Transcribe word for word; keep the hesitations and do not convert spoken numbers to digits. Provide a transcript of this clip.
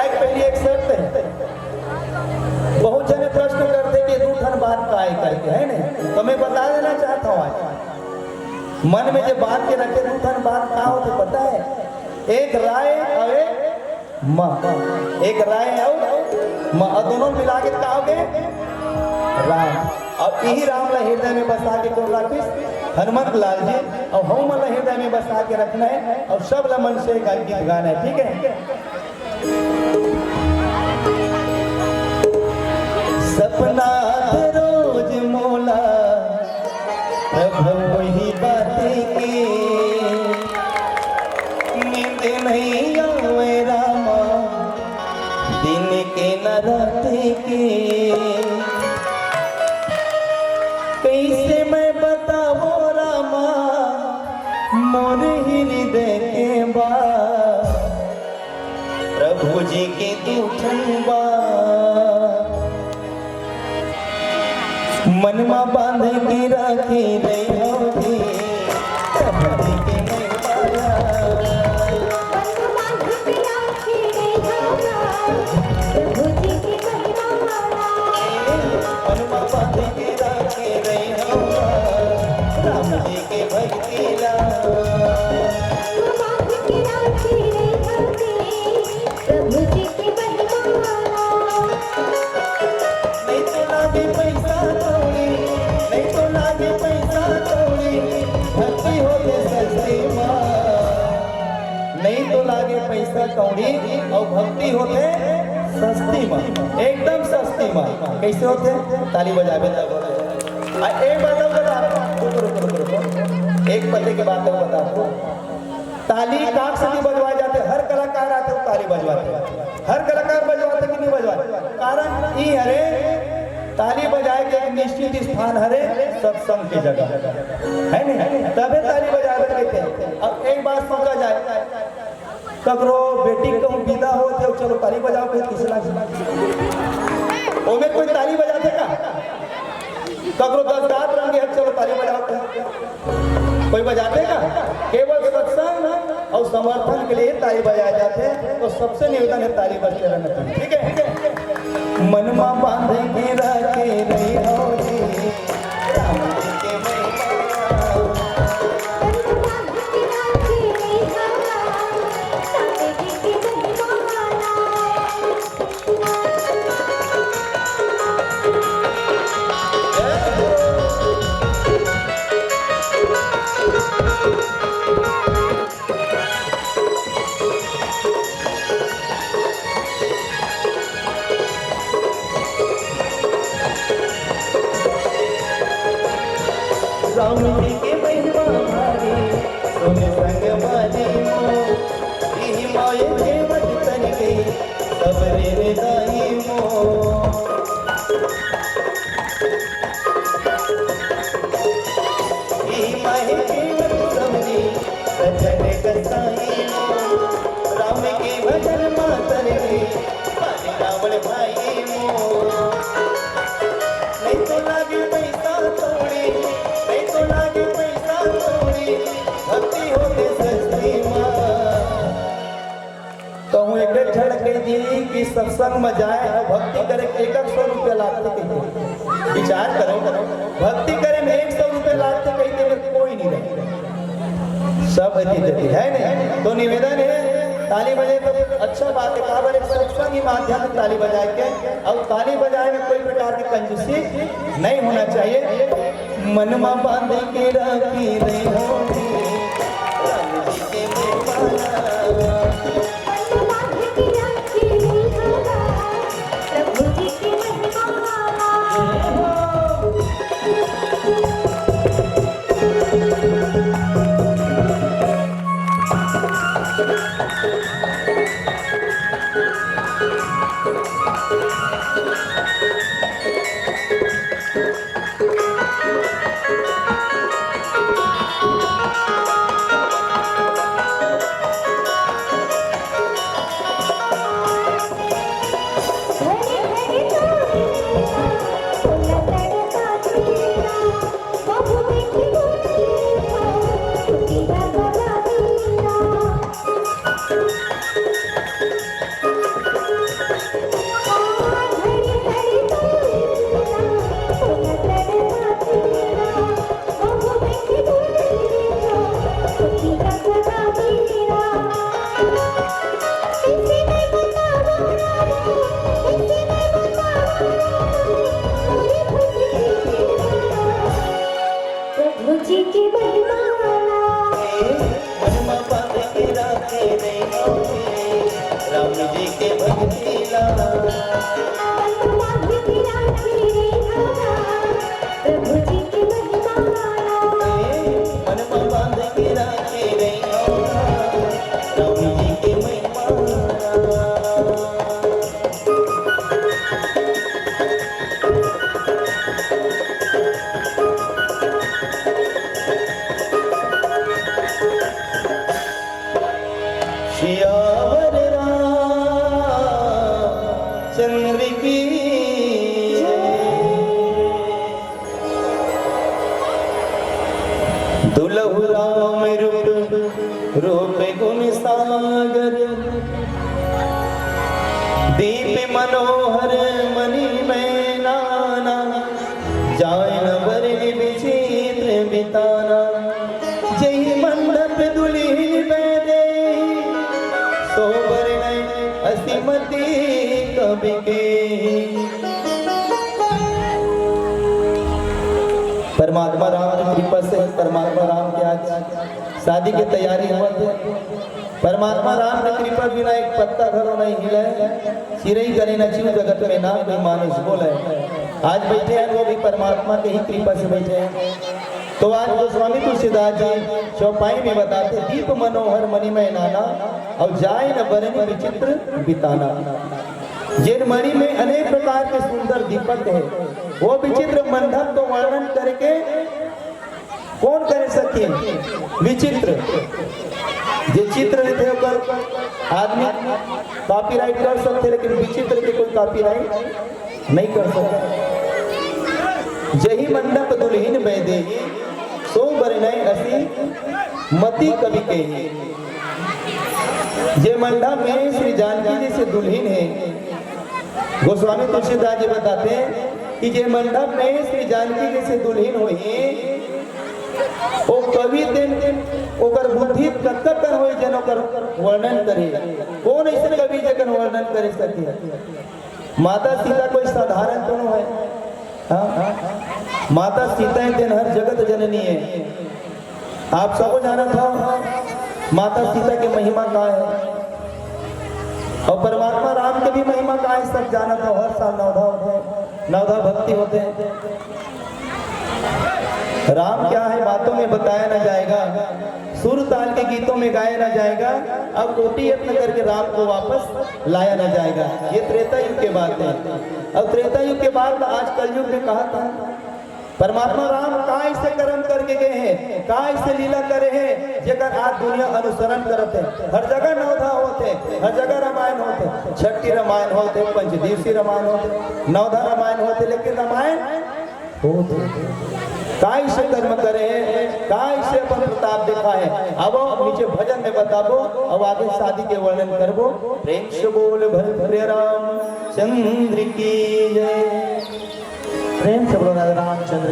एक पहली एक शर्त है। बहुत जने प्रश्न करथे कि दू ठन बात का है करके, है नहीं? तो मैं बता देना चाहता हूँ, आज मन में जे बांध के रखे, दू ठन बात का होथे पता है? एक राय और एक म। एक राय और म, और दोनों मिला के का होगे? राम। और यही राम ला हृदय में बसा के कौन राखिस? हनुमंत लाल जी। और हम ला हृदय में बसा के रखना है और सब ला मन से गा-, गीत गाना है, ठीक है? सपना आथे रोज मोला, प्रभु वही बात के, नींद नहीं आवे रामा, दिन के न रात के। कैसे मैं बतावो रामा, मोर हृदय के बात, प्रभु जी के दू ठन बात। मन मा बांध के राखे रहे हौं जी, प्रभु जी के महिमा ला। मन मा बांध के राखे रहे हौं, राम जी के भक्ति ला। प्रभु जी के महिमा। नहीं तो लागे पैसा कौड़ी, नहीं तो लागे पैसा कौड़ी, भक्ति होथे सस्ती मा। नहीं तो लागे पैसा कौड़ी और भक्ति होथे सस्ती मा, एकदम सस्ती मा। कैसे होथे? ताली बजाबे तब होथे। आ, एक बात और बता, रुको, रुको, रुको, रुको। एक पते के बात और बता दो। ताली काक से नहीं बजवाए जाते, हर कलाकार आते वो ताली बजवाते, हर कलाकार बजवाते कि नहीं बजवाते? कारण ई हरे, ताली बजाए के एक निश्चित स्थान हरे, सत्संग की जगह, है नहीं? तबे ताली बजाए बर कहते हैं। अब एक बात सोचा जाए, ककरो बेटी कहूँ विदा होथे, चलो ताली बजाओ, कोई तीसरा। ओमे कोई ताली बजाथे का? ककरो दस गात रंगे हे, चलो ताली बजाओ, कोई बजाथे का? केवल सत्संग और समर्थन के लिए ताली बजाए जाथे। तो सबसे निवेदन है, ताली बजते रहना चाहिए, ठीक है? मन मा बांध के राखे रहे हौं जी, राम जी के महिमा। राम जी के महिमा भारी, सुन संग बाजी मो, इही माय के मत तन गई, सबरे ने दाई मो। इही माय के मत समझी, सजन कसाई मो, राम के भजन मातर रे, पानी रावण भाई मो। नहीं तो लागे पैसा कौड़ी, नहीं तो लागे पैसा कौड़ी, भक्ति होथे सस्ती मा। कहूँ एक एक झन कह दी कि सत्संग में जाए और भक्ति करे, एक एक सौ रुपया लागथे कहिथे। विचार करो, भक्ति करे में एक सौ रुपया लागथे कहिथे, कोई नहीं रहे। सब एती तेती, है नहीं? तो निवेदन है, ताली बजे तो अच्छा बात है, काबर एक सत्संग ही माध्यम है ताली बजाए के, और ताली बजाए में कोई प्रकार की कंजूसी नहीं होना चाहिए। मन मा बांध के राखे रहे हौं जी, राम जी के महिमा ला। मन मा बांध के राखे रहे हौं जी, प्रभु जी के महिमा ला। राम जी के भक्ति ला। प्रभु जी की महिमा गाना। मन में बांध के राखे रही। राम जी के महिमा। सियावर रामचंद्र की जय। दुलहु राम रूप, रूप गुण सागर, दीप मनोहर मणि में नाना, जाय न बरन विचित्र बिताना। जही मंडप दुलहिन बैदे, सो बरन असी मति कवि के। परमात्मा राम की कृपा से, परमात्मा राम के आज शादी के तैयारी होवत हे। परमात्मा राम के कृपा बिना एक पत्ता घलो नहीं हिले। चिरई करे न चिऊ जगत में ना कोई मानुष बोले। आज बैठे हैं वो भी परमात्मा के ही कृपा से बैठे हैं। तो आज गोस्वामी तुलसीदास जी चौपाई में बताते, दीप मनोहर मणिमय नाना और जाय न बरन विचित्र बिताना। जेन मणि में अनेक प्रकार के सुंदर दीपक है, वो विचित्र मंडप को वर्णन करके कोन करे सकही? विचित्र। जे चित्र रहिथे ओकर आदमी कॉपीराइट कर सकथे, लेकिन विचित्र के कोई कॉपीराइट नहीं कर सकता। जही मंडप दुलहिन बैदे, सो बरनय असी मति कवि के। जे मंडप में श्री जानकी जैसे दुलहिन है, गोस्वामी तुलसीदास जी बताते हैं कि जे मंडप में श्री जानकी जैसे दुलहिन होही, ओ कवि तेन ओकर बुद्धि कतका कन होही, जेन ओकर वर्णन करे। कोन अइसन कवि जेकर वर्णन करे सके? माता सीता कोई साधारण तो नो है। हाँ? माता सीता हे तेन हर जगत जननी है। आप सबो जानत हो माता सीता के महिमा का है और परमात्मा राम के भी महिमा का है, सब जानत हो। हर साल नवधा होथे, नवधा भक्ति होथे। राम क्या है, बातों में बताया ना जाएगा, सुर ताल के गीतों में गाया ना जाएगा, अब कोटि यत्न करके राम को वापस लाया ना जाएगा। ये त्रेता युग के बात है। अब त्रेता युग के बाद आज कलयुग में कहा था, परमात्मा राम का अइसे कर्म करके गए हैं, का अइसे लीला करे हैं, जेकर आज दुनिया अनुसरण करत है। हर जगह नवधा होत है, हर जगह रामायण होत है, छठी रामायण होत है, पंचदिवसीय रामायण होत है, नवधा रामायण होत है, लेकिन रामायण होत है। का अइसे कर्म करे हैं, का अइसे अपन प्रताप देखा है। अब नीचे भजन में बताबो, अब आगे शादी के वर्णन करबो। प्रेम से बोल भद्र रामचंद्र की जय। प्रेम से बोलो राधे रामचंद्र